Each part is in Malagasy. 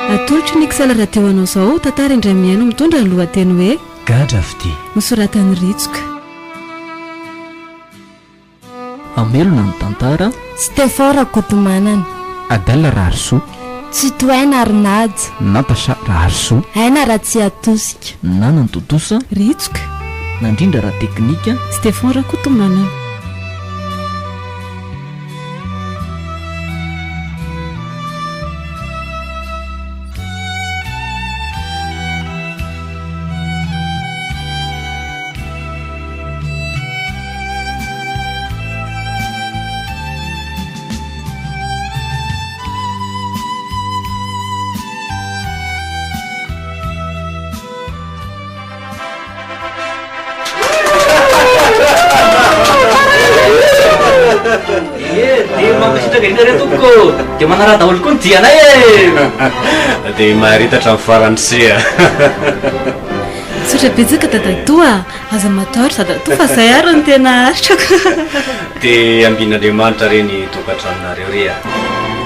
Atolotry ny XL Radio anao izao tantara indray mihaino mitondra ny lohateny hoe. Gadra fitia. Nosoratan'i Ritsoka. Hamelona ny tantara. Stefan Rakotomanana. Adèle Raharisoa. Tsitohaina Arinaja. Natacha Raharisoa. Aina Ratsiatosika. Nanantontosa. Ritsoka. Nandrindra ara-teknika. Stefan Rakotomanana. Ie, dia mankasitraka indrindra re tompoko ô! Dia manaraha daholo koa ny dianay e! Dia maharita hatramin'ny farany se a! Misaotra betsaka dadatoa a! Aza matahotra dadatoa fa zay ary no tena aritrako. Dia ambin'Andriamanitra re ny tokantranonareo re a!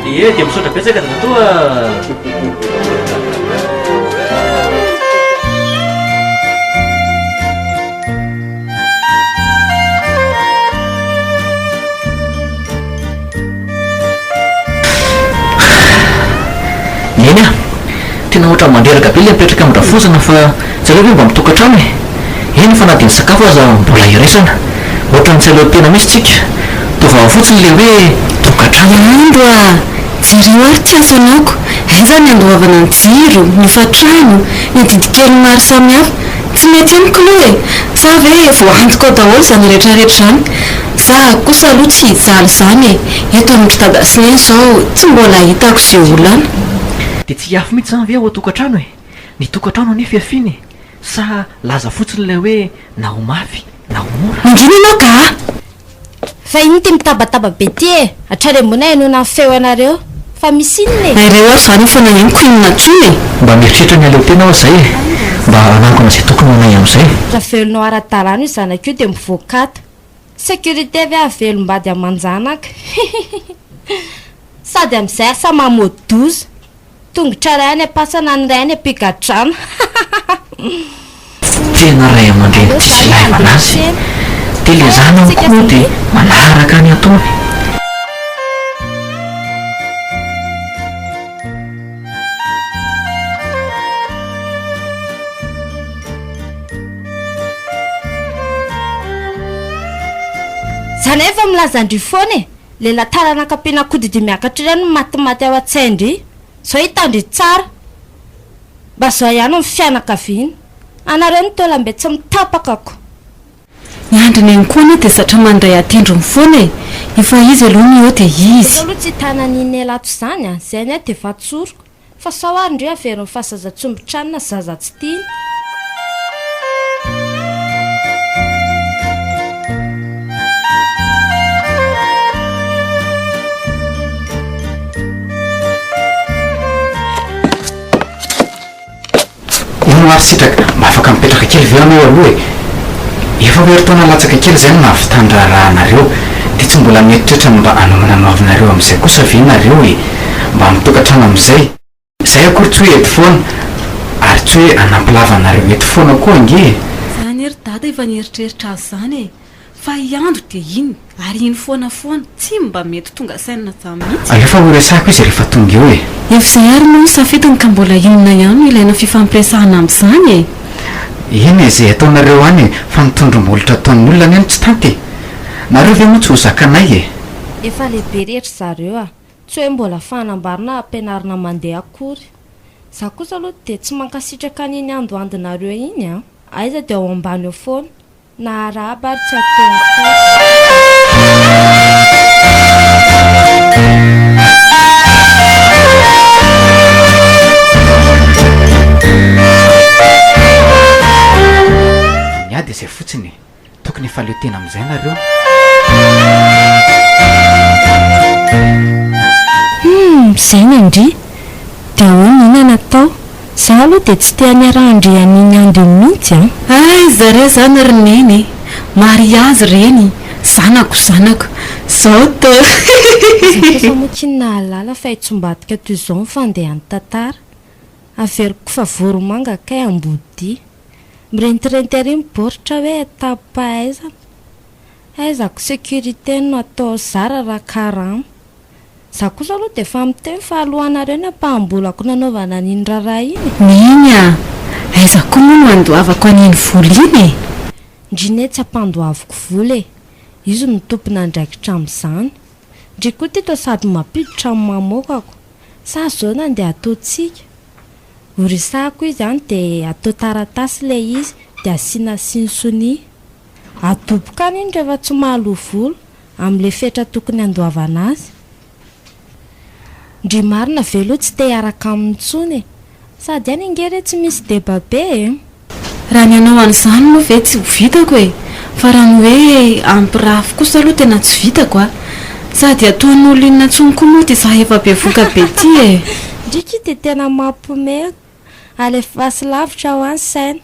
Ie, dia misaotra betsaka dadatoa a! Neny a! Tena ohatran'ny mandreraka be ilay mipetraka amin-drafozana fa tsy aleo ve mba mitokantrano e? Eny fa na dia ny sakafo aza mbola iraisana. Ohatran'ny tsy aleo tena mihitsy tsika. Toa vava fotsiny ilay hoe tokantrano. Ando a! Jereo ary ty asanako, aiza ny andoavana ny jiro, ny hofantrano, ny adidikely maro samihafa. Tsy mety amiko aloha e! Sa ve voaantoka ao daholo izany rehetra rehetra izany? Za kosa aloha tsy hijaly izany e! Eto amin-dry dada sy neny izao tsy mbola hitako izay olana. Dia tsy hiafy mihitsy izany ve ao an-tokantrano e? Ny tokantrano anie fiafiana e! Sa laza fotsiny ilay hoe na ho mafy na ho mora? Mangina ianao ka a! Fa inona ity mitabataba be ity e? Hatrany ambony ahenoana ny feo anareo. Fa misy inona e? Na ireo ary izany efa nahenoko inona intsony e! Mba mieritreritra ny aleo tena aho izay e! Mba hanangona izay tokony ho anay amin'izay. Raha velona ara-dalàna io zanaka io dia mivoaka ato. Sécurité ve hahavelom-bady aman-janaka? Hihihihi. Sady amin'izay asa mamoa-doza. Tongotra iray any am-pasana ny iray any am-pigadrana. Tena ray aman-dreny tsisy ilaivana azy. Dia le zanany koa moa dia manaraka ny ataony. Za nefa milaza an-dry foana e! Le latarana ampiana-kodidia miakatra ireny no matimaty ao an-tsain-dry. Zao hitan-dry tsara. Mba zao ihany ny fianakaviana. Anareo ny taolam-be tsy mitapaka ko. Ny andry neny koa anie dia zatra mandray an-tendrony foana e! Efa izy aloha no eo dia izy. Zao aloha tsy hitana an'iny elato izany a! Zay ny ahy dia efa tsoriko. Fa sao ary ndry averiny fa zaza tsy omby trano na zaza tsy tiana. Hono ary Sitraka, mba afaka mipetraka kely ve ianao aloha e? Efa ho herintaona latsaka kely izay no nahavitan-draharahanareo, dia tsy mbola mieritreritra ny mba hanomana ny hoavinareo amin'izay kosa ve nareo e? Mba mitokantrano amin'izay? Izay akory tsy hoe eto foana, ary tsy hoe hanampy lava anareo eto foana koa ange e! Za anie ry dada efa nieritreritra azy zany e! Fa i Andro dia iny, ary iny foana foana, tsy mba mety tonga saina zany mihitsy. Aleo fa horesahako izy rehefa tonga eo e! Efa izay ary moa ny safidiny ka mbola inona ihany no ilaina fifampiresahana amin'izany e! Eny e, izay ataonareo any e, fa ny tondro-molotra ataon'ny olona anie no tsy tanty e! Nareo ve moa tsy ho zakanay e! Efa lehibe re ry zareo a! Tsy hoe mbola fanambarana ampianarina mandeha akory. Za kosa aloha dia tsy mankasitraka an'iny andoandinareo iny a! Aiza dia ao ambany eo foana. Na arahaba ary tsy ataony koa. Ny ahy dia izay fotsiny e! Tokony efa leo tena amin'izay nareo. Humm zay ny an-dry! Dia ahoana inona no atao? Za aloha dia tsy te haniarahan-dry an'iny andro iny mihitsy an! Aiza re zany ry neny e! Mariazy reny, zanako zanako, zao tô Za kosa moa tsy nahalala fa hitsombadika toy izao ny fandehan'ny tantara. Averiko fa voromanga kay ambodia. Mirentirenty ery ny baoritra hoe tabi-pahaizana. Aiza ko sécurité no atao zara raha karama. Za kosa aloha dia efa miteny fa alohanareo ny ampaham-bolako nanaovana an'iny raharaha iny e. Neny a! Aiza koa moa no handoavako an'iny vola iny e? Ndry ne tsy ampandoaviko vola e! Izy no tompon'andraikitra amin'izany. Ndry koa ty toa sady mampiditra no mamoakako. Sa zao no andeha ataontsika? Ho resahako izy any dia atao taratasy ilay izy dia asiana signe sonia. Adoboka any iny rehefa tsy mahaloa vola amin'ilay fetra tokony handoavana azy. Ndry marina ve aloha tsy te hiaraka aminy intsony e! Sady any ange re tsy misy deba be e! Raha ny hanao an'izany moa ve tsy ho vitako e! Fa raha ny hoe hampirafy kosa aloha tena tsy vitako a! Sady ataon'olona inona intsony koa moa ity za efa bevoka be ity e! Ndry ki dia tena mampiomehy alefaso lavitra hoa ny saina.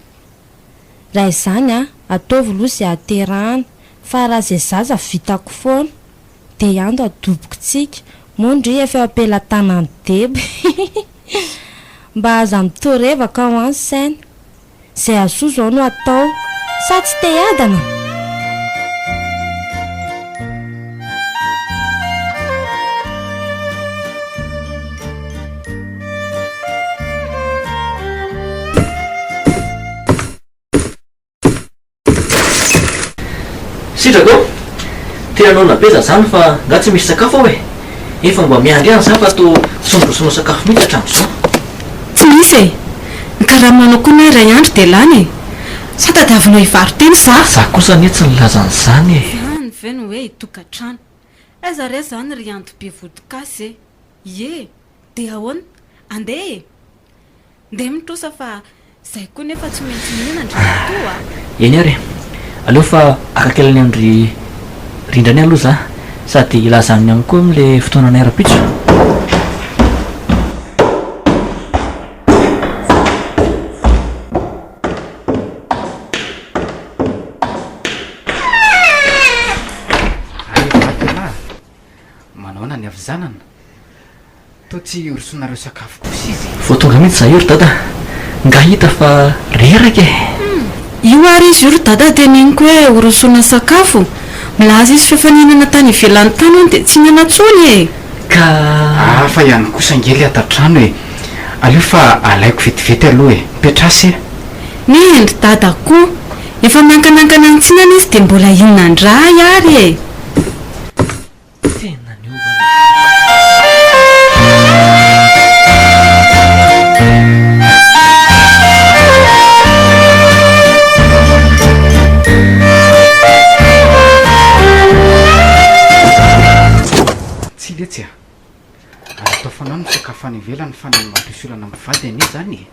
Raha izany a, ataovy aloha izay haterahana fa raha izay zaza vitako foana. Dia ihany adoboko tsika, moa ndry efa eo am-pelatanan'i Deba Mba aza mitorevaka ao an saina. Izay hahasoa izao no atao. Sa tsy te hiadana? Sitraka ô! Tena noana be za zany fa nga tsy misy sakafo ao e! Efa mba miandry ihany za fa toa tsy norosoana sakafo mihitsy hatramin'izao. Tsy misy e! Ny karamanao koa anie iray andro dia lany e! Sa tadiavinao hivaro-tena za? Za kosa anie tsy nilaza an'izany e! Zany ve no hoe hitokantrano? Aiza re zany ry Anto be vodikasy e! Ie! Dia ahoana? Andeha e! Ndeha mitrosa fa zay koa nefa tsy maintsy mihinan-dRamatoa a! Eny ary e! Aleo fa haka kely any amin-dry Rindra any aloha za, sady hilaza aminy ihany koa amin'le fotoananay rahampitso. Hay vato elah! Manahoana ny havizanana? Toa tsy hirosoanareo sakafo kosa izy e! Vao tonga mihitsy za io ry dada nga hita fa reraka e! Io ary izy io ry dada teneniko hoe horosoana sakafo, milaza izy f'efa nihinana tany ivelany tany hono dia tsy hihinana intsony e! Ka. Hafa ihany kosa ange le ato an-trano e! Aleo fa alaiko vetivety aloha e! Mipetraha se! Neny ry dada koa! Efa miankanankana ny tsinana izy dia mbola hihinan-dray ary e! Tena niova le. Tsia letsy a! Aza atao fanao ny misakafo any ivelany fa ny mampisy olana mivady anie izany e!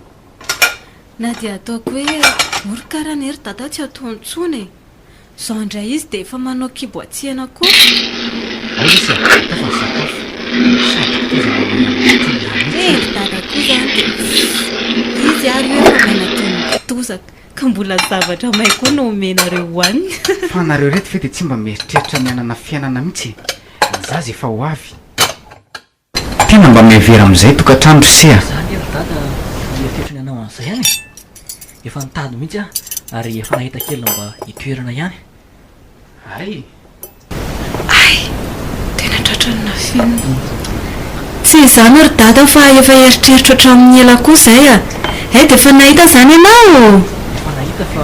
Na dia ataoko hoe oroka ara anie ry dada tsy ataony intsony e! Zao indray izy dia efa manao kibo atsihana koa. Ao lesy a, ataovy ny sakafo. Sady kitoza mamay amin'ny toy ny mihitsy. Eh ry dada koa zany dia izy ary io efa maina toy ny kitoza ka mbola zavatra may koa no omenareo hohaniny. Fa nareo reto ve dia tsy mba mieritreritra ny hanana fiainana mihitsy e? Ny zaza efa ho avy. Tena mba mihevera amin'izay tokantrano ry se a! Za anie ry dada mieritreritra ny hanao an'izay ihany e! Efa nitady mihitsy aho ary efa nahita kely mba hitoerana ihany. Hay! Hay! Tena tratran'ny nafenina. Tsy izany ry dada fa efa eritreritro hatramin'ny ela koa izay a! Hay dia efa nahita izany ianao? Efa nahita fa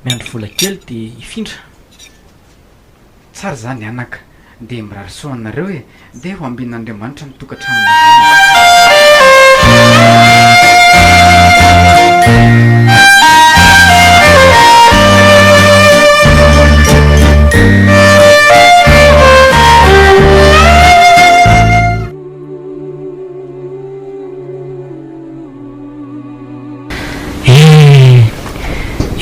miandry vola kely dia hifindra. Tsara izany anaka. Dia mirary soa anareo e! Dia ho ambin'Andriamanitra ny tokantranonareo e! Eh!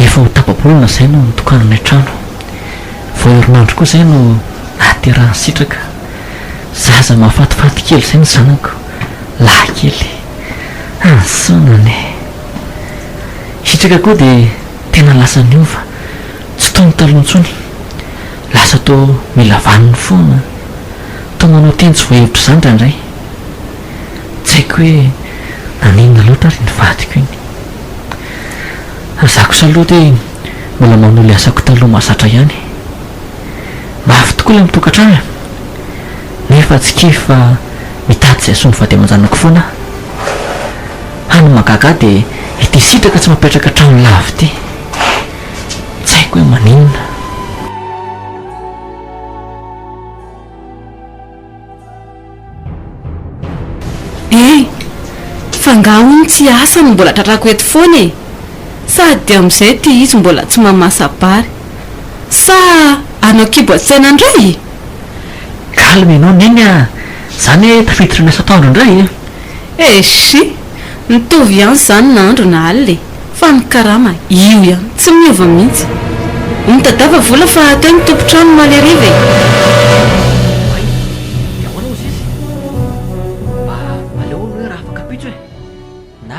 Efa ho tapa-bolana izay no nitokananay trano. Vao herinandro koa izay no nahaterahan'i Sitraka. Zaza mahafatifaty kely izay ny zanako, lahy kely. Antsonany e! Sitraka koa dia tena lasa niova, tsy toy ny taloha intsony. Lasa toa mila vaniny foana, toa manao teny tsy voahevitra izany indraindray. Tsy haiko hoe. Naninona loatra ary iny vadiko iny? Ary za kosa aloha dia mbola manohy ilay asako taloha mahazatra ihany. Mafy tokoa ilay mitokantrano e! Nefa tsy kivy fa mitady izay hahasoa ny vady aman-janako foana aho. Hany mahagaga ahy dia ity sitraka tsy mapetraka trano lava ity. Tsy haiko hoe maninona. Eh! Fa nga hono tsy asa no mbola tratrako eto foana e! Sady amin'izay ity izy mbola tsy mamasa-bary. Sa hanao kibo an-tsaina indray? Calme ianao Neny a! Zany hoe tafiditra ny asa atoandro indray e! Eshi! Mitovy ihany izany na andro na alina e! Fa ny karama io ihany, tsy miova mihitsy. Mitadiava vola fa teo ny tompon-trano omaly hariva e! Oay! Dia ahoana hozy izy? Mba aleo hono hoe raha afaka ampitso e! Na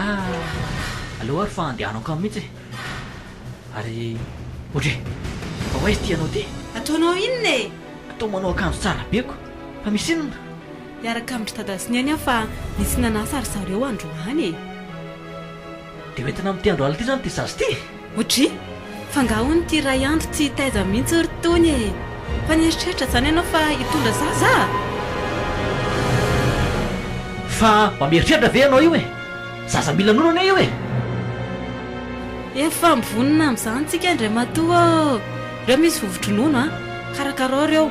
aleo ary fa andehanako any mihitsy e! Ary Oudry! Fa ho aiza ity ianao ity? Ataonao inona e? Toa manao akanjo tsara be ko! Fa misy inona? Hiaraka amin-dry Dada sy Neny aho fa nisy nanasa ry zareo androany e! Dia hoentina amin'ity andro alina ity izany ity zaza ity? Oudry! Fa nga hono ity iray andro tsy hitaiza mihitsy ry Tony e! Fa nieritreritra izany ianao fa hitondra zaza a? Fa mba mieritreritra ve ianao io e? Zaza mila nono anie io e! Efa mivonona amin'izany tsika Andriamatoa ô! Ireo misy vovo-dronono a! Karakarao ireo!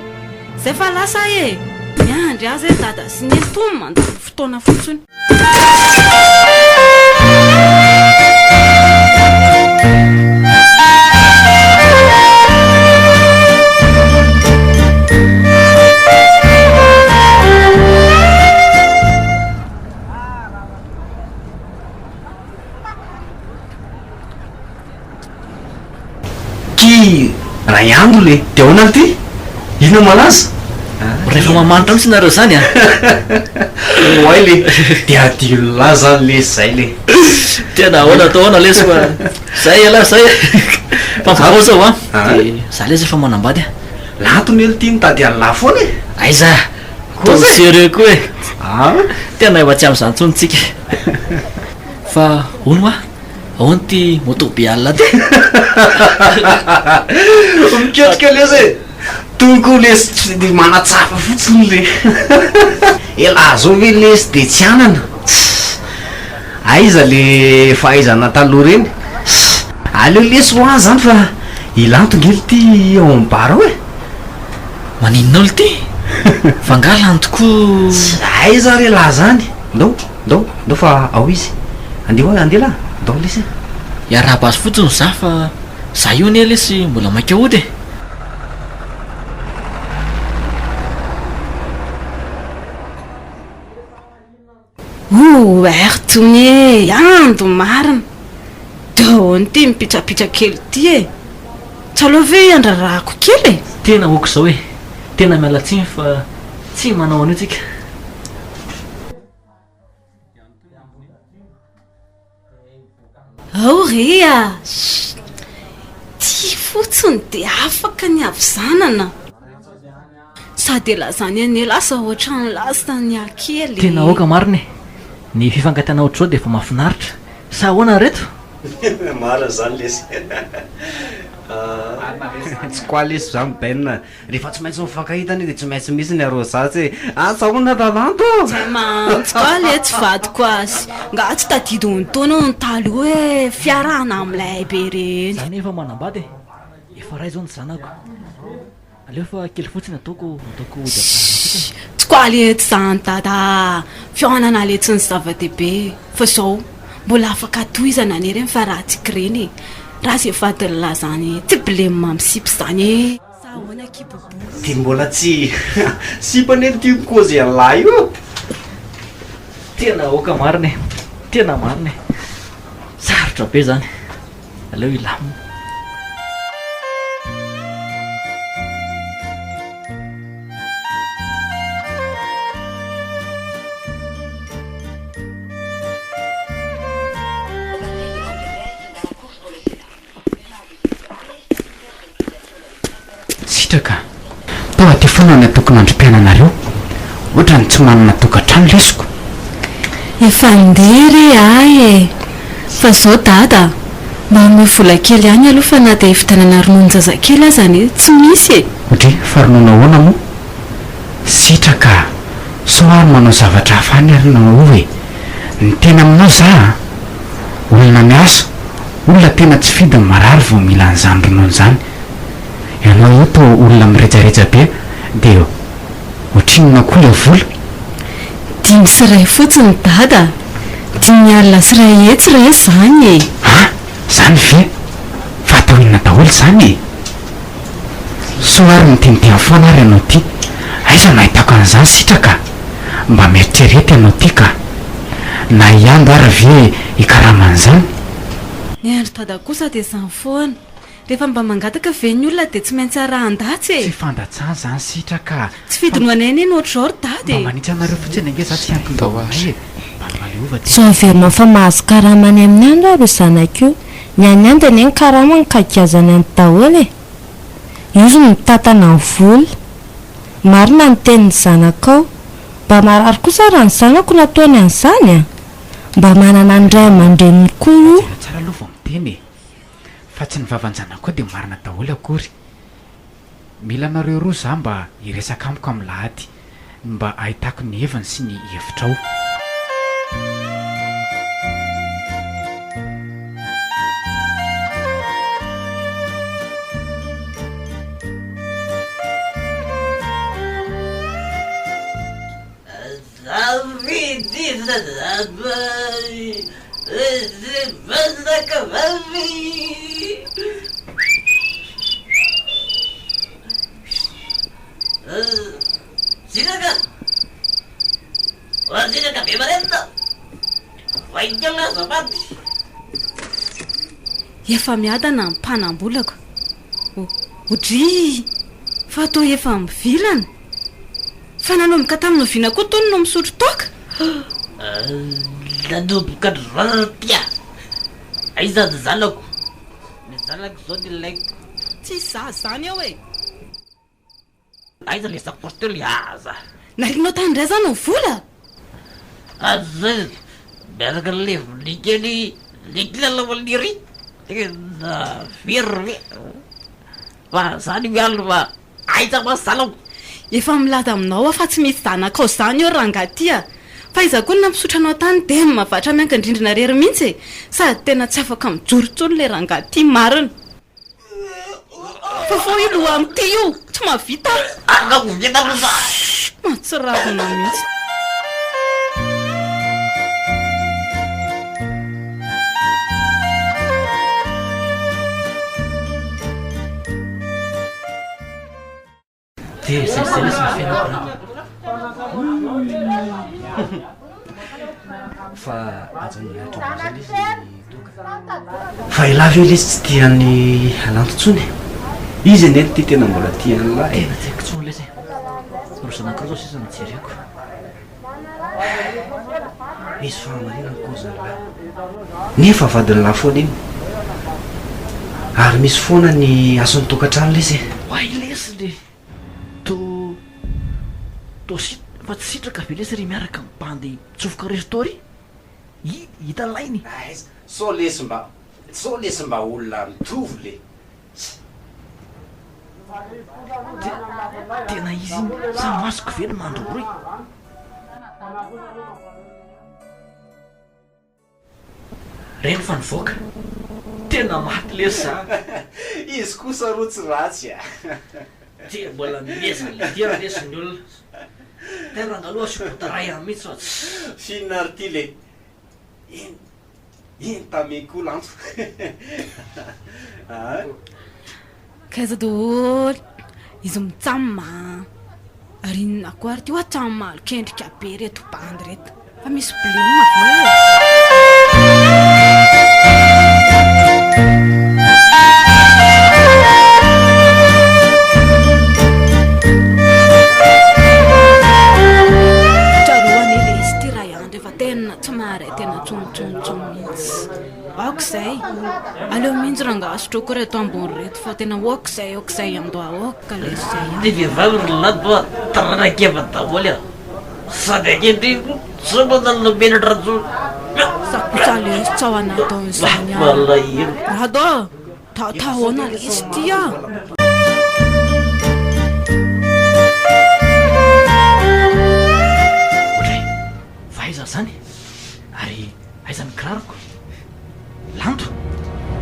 Zay fa lasa aho e! Miandry ahy zay dada sy neny toa mandany fotoana fotsiny. Ki ray andro le, de ahoana ty? Inona malaza? Rehefa mamanitra mihitsy nareo zany a! Oay le, de adino lahy zany lesy zay le. Tena ahoana atao ahoana lesy fa zay elah zay e! Fa vaovao zao an, de za lesy efa manambady a! Lanto ne ty nitady an'lah foana e! Aiza! Toa sérieux koa e! Tena efa tsy amin'izany intsony tsika e! Fa hono hoa, ahoana ity moto be alina ity? Miketrika lesy e! Tony koa lesy tsy de manatsafa fotsiny le. Elah zao ve lesy de tsy hanana? Tss! Aiza le fahaizana taloha reny? Tss! Aleo lesy ho ahy zany fa i Lanto nge lty ao am bar ao e! Maninona ao lty? Fa nga Lanto koa. Tss! Aiza re lah zany? Ndao! Ndao, ndao fa ao izy. Andeha hoa, andeha lah, ndao lesy e. Hiarahaba azy fotsiny za fa za io anie lesy mbola maika hody e. Ouh ry Tony e, ando marina. Dia ahoana ity mipitrapitra kely ity e? Tsy aleo ve hiandrarahako kely e? Tena ok izao e! Tena miala tsiny fa tsy manao an'io tsika. Ao re a! Tia fotsiny dia afaka ny havizanana. Sady elazany anie lasa ohatran'ny lasa ny ahy kely e. Tena aoka marina e! Ny fifankatiana ohatr'izao dia efa mahafinaritra. Sa ahoana ry reto? Marina izany lesy a! Tsy quoi lesy zany Ben a! Rehefa tsy maintsy mifankahita anie dia tsy maintsy misy ny arosage e! Asa ahoana Ralanto ô! Zay mantsy koa letsy vadiko azy! Nga tsy tadidin'i Tony ny taloha hoe fiarahana milay be ireny. Za anie efa manambady e! Efa ray zao ny zanako. Aleo fa kely fotsiny ataoko ataoko hody am-parana fotsiny. Tsy quoi letsy zany dada a! Fihaonana letsy ny zava-dehibe fa zao mbola afaka tohizana anie ireny fa raha tsy ireny e! Raha ze vadin'lah zany tsy blem am sipa zany e! Sa ahoana akia boubou? Dia mbola tsy sipa anie ity mikozy an'lah io e! Tena aoka marina e! Tena marina e! Sarotra be zany. Aleo hilamina. Sitraka, tao aty foana ny antokon'andrim-piainanareo, otrany tsy manana tokantrano lesiko. Efa andeha re ahy e! Fa zao dada a! Mba omeo vola kely ihany aloha fa na dia hividianana rononon-jazakely aza anie tsy misy e! Ndry, fa ronono ahoana moa? Sitraka a! Sao ary manao zavatra hafa any ary nareo e! Ny tena aminao za a! Olona miasa, olona tena tsy fidiny marary vao mila an'izany ronono izany. Ianao io toa olona mirejareja be dia ohatrinona koa ilay vola? 105 fotsiny dada a! 105 re izany e! An! Izany ve? Fa atao inona daholo izany e? Soa ary miteniteny foana ary ianao ty. Aiza no ahitako an'izany sitraka? Mba mieritrereta ianao ty ka. Na i Ando ary ve hikarama an'izany? Ny an-dry dada kosa dia izany foana. Rehefa mba mangataka ve ny olona dia tsy maintsy arahan-datsy e! Tsy fandatsana izany sitraka a! Tsy fidiny ho anay anie ny ohatr'izao ry dada Mba e! manitsy anareo fotsiny ange za tsy hiankin-doha aminay e! Mba mahaleova ty. Sao averina fa mahazo karama any amin'ny andro ary io zanako io. Ny an'i Andy anie ny karamany ka giazany any daholo e! Izy no mitantana ny vola. Marina ny tenin'ny zanakao. Mba marary kosa raha ny zanako nataony an'izany a! Mba manana ny ray aman-dreniny koa io. Jereo tsara aloha vao miteny e! Fa tsy ny vavan-janakao dia marina daholo akory. Mila anareo roa za mba hiresaka amiko amin'ny lahady mba ahitako ny heviny sy ny hevitrao. Efa miadana ny mpanambolako. Odryy! Fa toa efa mivilana. Fa nanomboka tamin'ny oviana koa tony no misotro toaka? Nanomboka androany ry tia. Aiza ny zanako? Ny zanako izao no ilaiko. Tsisy zaza izany eo e! Aiza le sakaosy teo le aza? Narianao tany indray izany ny vola? Aza miaraka le vilia kely le kilalao an'lery. Tena very ve? Fa zany mialona fa aiza ma zanako? Efa milaza aminao aho fa tsy misy zanakao zany eo rangahy ty a! Fa iza koa no nampisotra anao tany dia mavatra miankin-drindrina rery mihitsy e! Sady tena tsy afaka mijoro intsony le rangahy ty marina. Fafao io loha amin'ity io! Tsy mahavita aho! Anao vita aloha za! Mahatsiravina mihitsy. Dia izay izay lesy ny fiainako rano. Fa ajanony hatramin'izay lesy ny toaka. Fa elah ve lesy tsy tia an'i Lanto intsony e? Izy anie no tia tena mbola tia an'lah e. Tena tsy haiko intsony lesy e. Ireo zanakao izao sisa no jereko. Misy fahamarinany kaozin'lah. Nefa vadin'lah foana iny. Ary misy foana ny hasin'ny tokantrano lesy e. Oay lesy le to to si fa tsy sitraka ve lesy ry miaraka am bandy mitsofoka resto ry? I hita lainy. Aiza, sao lesy mba, sao lesy mba olona mitovy le. Tena izy iny sa masoko ve no mandroroy? Reny fa nivoaka. Tena maty lesy za. Izy kosa aloha tsy ratsy a. Ty mbola miezaka le ty ary lesy ny olona. Tena ranga aloha asio bota ray any mihitsy fa tsy. F'inona ary ty le. Eny Iny tame koa lanto a. Kaiza daholo izy mitsam a! Ary inona koa ary ty ohatran'ny malok'endrika be reto bandy reto fa misy blem ve e? Tsarovy anie le izy ty ray andro efa tena tsy maharay tena tsony tsony tsony mihitsy. Aoka izay. Aleo mihitsy rangaha sotroiko ireto ambony ireto fa tena aoka izay aoka izay andoha aoka lesy izay a. Ty vehivavy ry lanto a, taranak'Eva daholo a. Sady ankehitriny koa tsy manana menatra intsony. Za kosa lesy tsy ao anatin'izany ah. Malahelo. Rado a! Tahoana lesy ity ah. Ohatray, fa aiza izany? Ary aiza ny kiraroko? Lanto,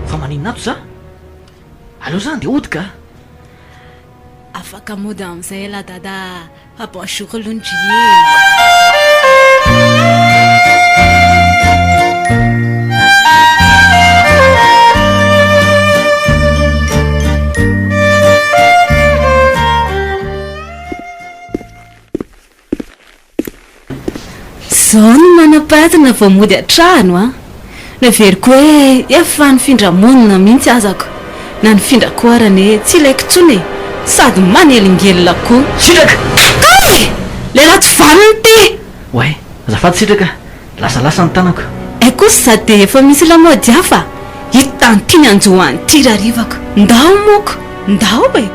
fa maninona ato za? Aleo za andeha hody ka! Afaka mody amin'izay elah dada a! Fa bonjour aloha ndry e! Zao no manam-pahaizana vao mody an-trano an! Noheveriko hoe efa nifindra monina mihitsy azako. Na nifindra koa ary anie tsy ilaiko intsony e! Sady manelingelina koa. Sitraka! Kay! Lehilahy tsy vanona ity! Oay, azafady Sitraka, lasalasa ny tanako. Hay kosa za dia efa misy lamaody hafa, hitanty ny hanjo an'ity rarivako. Ndao moko, ndao e!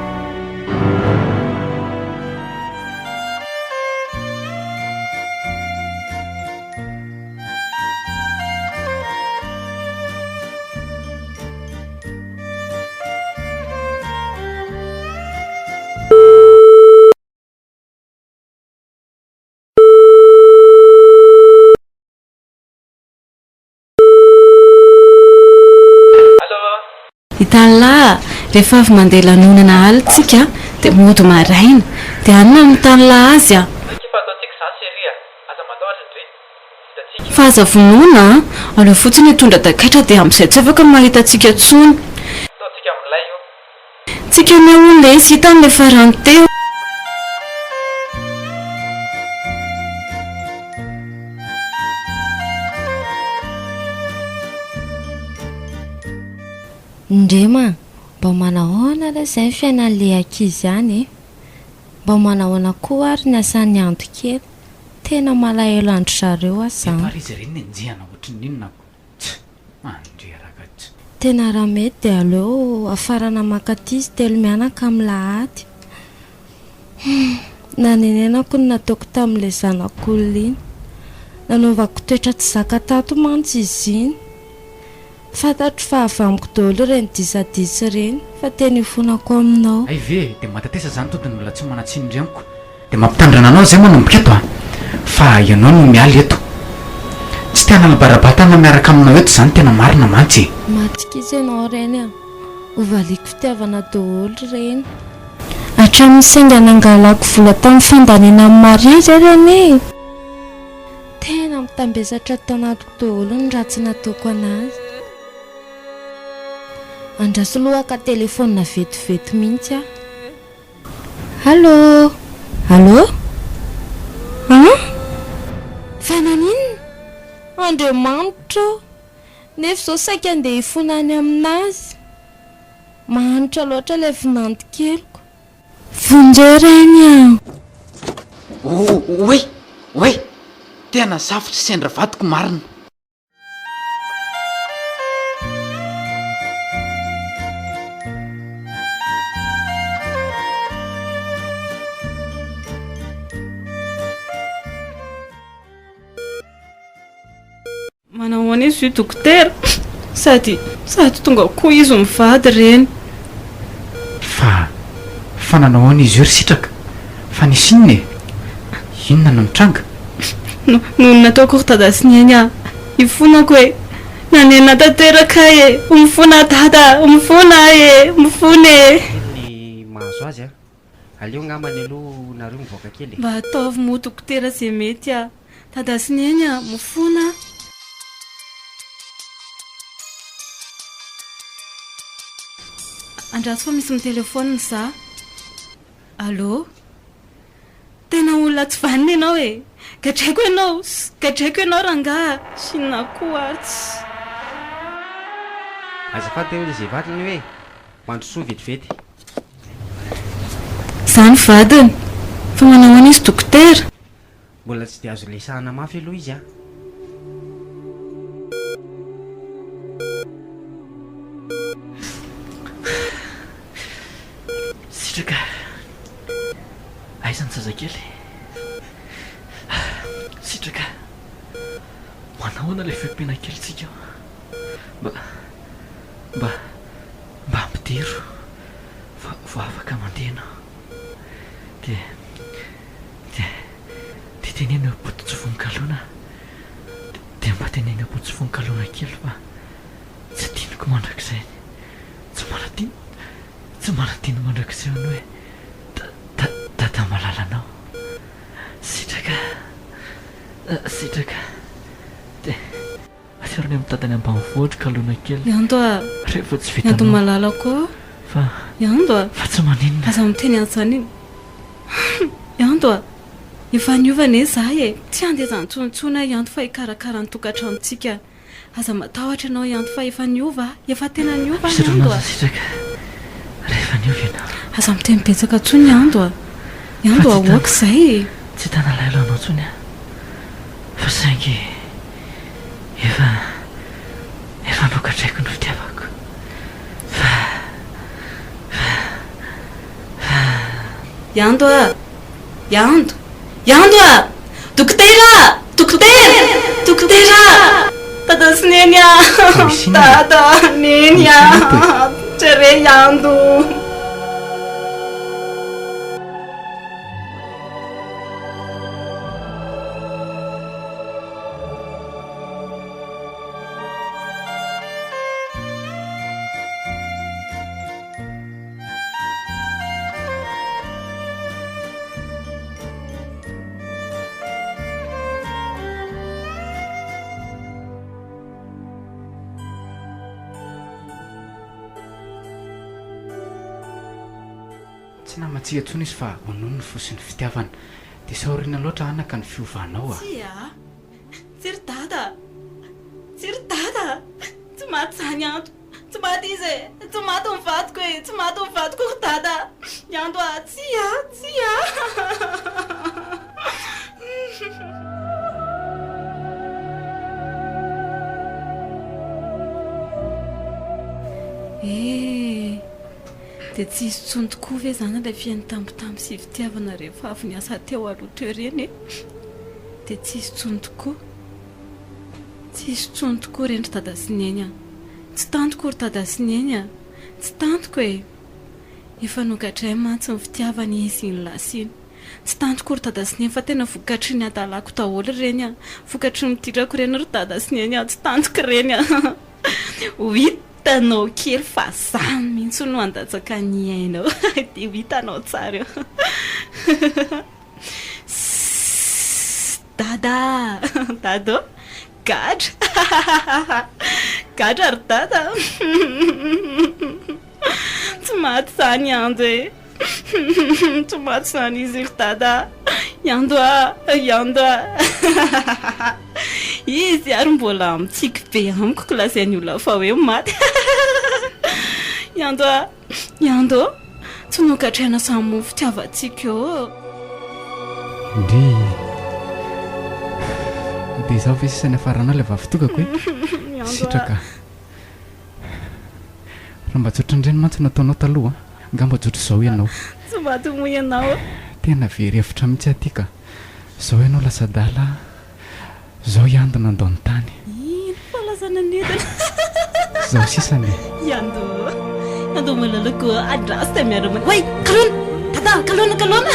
Hitan'lah, rehefa avy mandeha lanonana alina tsika dia mody maraina, dia any no hamotan'lah azy a! Fa aza vonoina a! Aleo fotsiny hitondra takaitra dia amin'izay tsy afaka mahita antsika intsony. Tsika anie hono lesy hitany le farany teo. Ndrema a! Mba manahoana re izay ny fiainan'ilay ankizy any e? Mba manahoana koa ary ny asan'i Ando kely? Tena malahelo an-dry zareo aho Eto zany. ary izy ireny nenjehana ohatrin'ny inona ko. Tch! Mandreraka tch! Tena raha mety dia aleo hafarana mankaty izy telomianaka amin'ny lahady. Humm! Nanenenako ny nataoko tamin'ilay zanak'olona iny. Nanaovako toetra tsy zaka tato mantsy izy iny. Fantatro fa avy amiko daholo ireny disadisa ireny fa tena ifonako aminao. Hay ve e! Dia matatesa zany tody ny olona tsy manan-tsiny indry amiko. Dia mampitandrina anao izay manomboka eto a! Fa ianao no miala eto. Tsy te hanala-barabatana miaraka aminao eto izany tena marina mantsy e! Matokisa ianao reny a! Ho valiako fitiavana daholo ireny. Hatramin'ny sainga nangalako vola tamin'ny fandaniana an'i Maria izay reny e! Tena mitambesatra ato anatiko daholo ny ratsy nataoko an'azy. Andraso aloha haka telefaonina vetivety mihitsy aho. Allô! Allô! An? Fa naninona? Andriamanitra ô! Nefa izao saika andeha hifona any aminazy. Mahantra loatra ilay vinanto keliko. Vonjeo reny a! Oay! Oay! Tena safotra sendra vadiko marina. Manahoana izy io dokotera? Sady sady tonga koa izy mivady reny. Fa fa nanao ahoana izy io ry Sitraka? Fa nisy inona e? Inona no nitranga? No noho ny nataoko ry Dada sy Neny ah! Ifonako e! Nanenina tanteraka ahy e! Mifona aho Dada! Mifona aho e! Mifona e! Kely ny mahazo azy a! Aleo angambany aloha nareo mivoaka kely e! Mba ataovy moa dokotera ze mety ah! Dada sy Neny ah! Mifona aho! Andraso fa misy mitelefaonina za. Allô? Tena olona tsy vanona ianao e! Gadraiko ianao! Gadraiko ianao rangaha! Inona koa ary tsy. Azafady teo ilay vadiny hoe mandrosoa vetivety. Izany vadiny! Fa manahoana izy dokotera? Mbola tsy dia azo lesahana mafy aloha izy an! Sitraka, aiza ny zazakely? Sitraka, manahoana ilay fiompiana kelintsika ao? Mba, mba, mba ampidiro fa vao afaka mandeha ianao. Dia, dia, dia teneno eo am-poto-tsovon-kalona. Dia mba teneno eo am-poto-tsovon-kalona kely fa tsy adinoko mandrakizay ny, tsy manadino, tsy manadino mandrakizay ny hoe da, da, dada malalanao. Sitraka, sitraka, dia. Ateriny amin'ny dadany ambanivohitra kalona kely. Ianto a! Rehefa tsy Ianto vitanao. malalako ô! Fa. Ianto a! Fa tsy maninona. Aza miteny an'izany. Ianto a! Efa niova anie izaho e! Tsy handeha intsony intsony aho Ianto fa hikarakara ny tokantranontsika. Aza matahotra ianao Ianto fa efa niova aho. Efa tena niova aho Misaotra Ianto anao a! Sitraka rehefa niova ianao. Aza miteny betsaka intsony Ianto a! Ianto Fa tsy ahoako izay e! Tsy hitana alahelo anao intsony aho fa saingy. Efa efa nogadraiko ny fitiavako fa fa fa. Ianto a! Ianto! Ianto a! Dokotera a! Dokotera! Dokotera a! Dada sy Neny a! Dada! Neny a! Jereo Ianto! Tsy namantsika intsony izy fa honono ny fo sy ny fitiavana. Dia saorina loatra anaka ny fiovanao a! Tsia a! Tsia ry dada a! Tsia ry dada a! Tsy maty izany Anto! Tsy maty izy e! Tsy maty ny vadiko e! Tsy maty ny vadiko ry dada a! I Anto a! Tsia a! Tsia a! Eh! Dia tsy hisy intsony tokoa ve izany ilay fihaino-tambitamby sy fitiavana rehefa avy niasa teo aloha teo ireny e? Dia tsy hisy intsony tokoa. Tsy hisy intsony tokoa ireny ry Dada sy Neny a! Tsy tantiko ry Dada sy Neny a! Tsy tantiko e! Efa nogadrainy mantsy ny fitiavana izy iny lasa iny. Tsy tantiko ry Dada sy Neny fa tena vokatry ny hadalako daholo ireny a! Vokatry ny ditrako ireny ry Dada sy Neny a! Tsy tantiko ireny a! Ho hitanao kely fa za mihitsy no handatsaka ny ainao dia ho hitanao tsara eo. Sssss Dada a! Dada ô! Gadra! Gadra ry Dada a! Tsy maty izany i Ando e! Tsy maty izany izy ry Dada a! I Ando a! I Ando a! Izy ary mbola mitsiky be amiko ko lazain'ny olona fa hoe maty. I Ando a! I Ando ô! Tsy nogadraina samy moa fitiavantsika eo. Ndry. Dia izaho ve sisa niafaranao ilay vavitokako e? Sitraka. Raha mba tsy ohatran'ireny mantsy no nataonao taloha, angamba tsy ohatr'izao ianao. Tsy maty moa ianao. Tena very hevitra mihitsy aho ity ka. Izao ianao lasa adala, izao i Ando nandao ny tany. Ino fa lasa nanidina. Izao sisa ny. I Ando, Ando malalako andraso dia miara-mandeha. Oay! Kalona! Dada! Kalona! Kalona!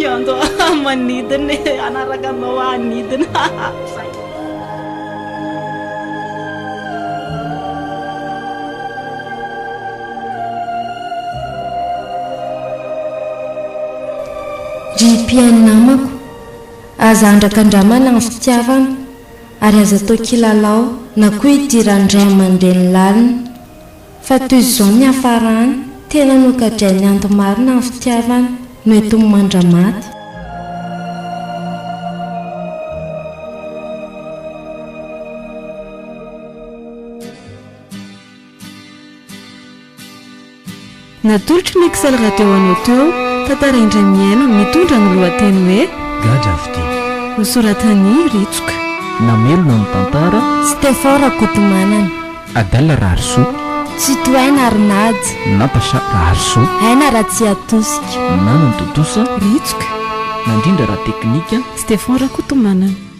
I Ando manidina e! Hanaraka anao aho hanidina. Ry mpihaino namako, aza andrakandramana ny fitiavana ary aza atao kilalao na koa idiran'ny ray aman-dreny lalina. Fa toy izao ny hiafarany, tena nogadrain'ny ando marina ny fitiavana, noentiny mandra-maty. Natolotry ny Excel Radio anao teo, tantara indray mihaino mitondra ny lohateny hoe. Gadra fitia. Nosoratan'i Ritsoka. Namelona ny tantara. Stefan Rakotomanana. Adèle Raharisoa. Tsitohaina Arinaja. Natacha Raharisoa. Aina Ratsiatosika. Nana Tontosa. Ritsoka. Nandrindra ara-teknika. Stefan Rakotomanana.